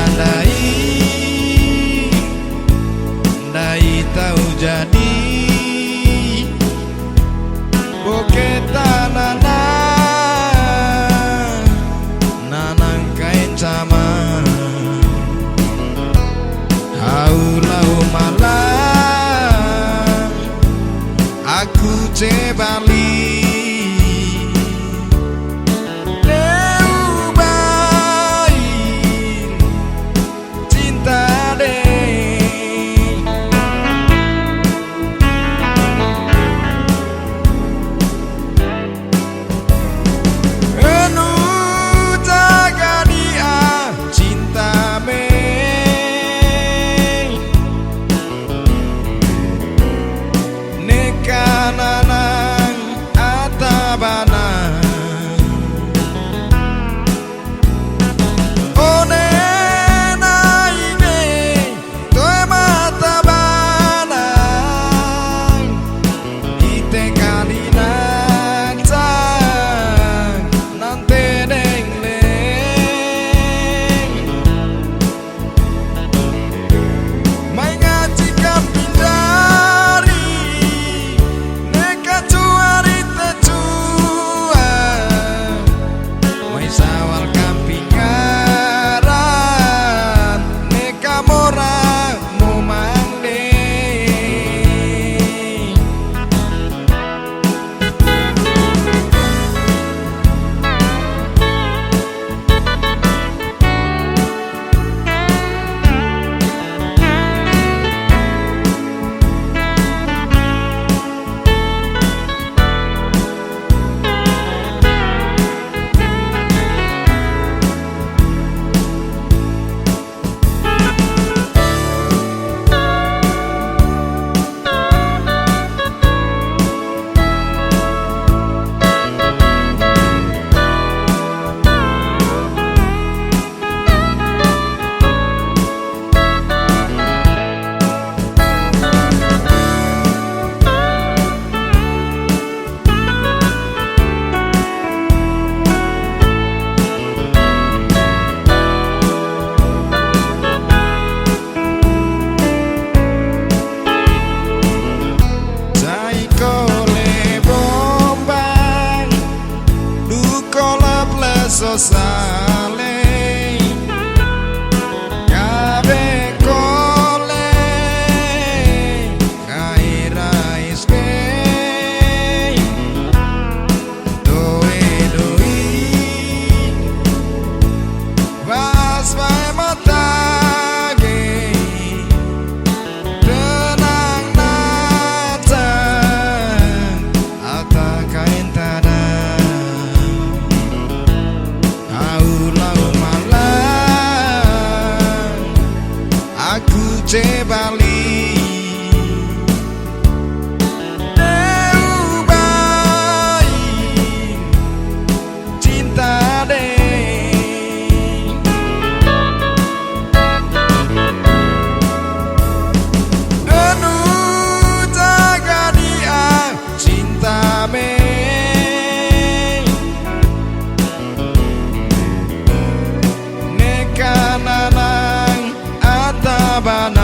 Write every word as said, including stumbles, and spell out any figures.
Ndai, ndai tau jadi, boke ta nanang, nanang kain cama. Hau lau mala, aku cebali. Deu bain cinta de. Enu jaga dia cinta me. Neka nanang ata bana. One nai ne toe mata bana. Ite kalina cang nante deng leng. Mai ngaji kamping jari, neka cuari te cua. Mai sawal kamping ngaran, neka mora momang de. Sai kole bombang, du kolap leso sale, kabe kole, kai rais ke. Doe doi, was bae mata ge, tenang natang, ata kain tada. Au lau malang, aku cebali. Deu bain cinta de. Anu jaga dia cinta me. Neka nanang ata bana.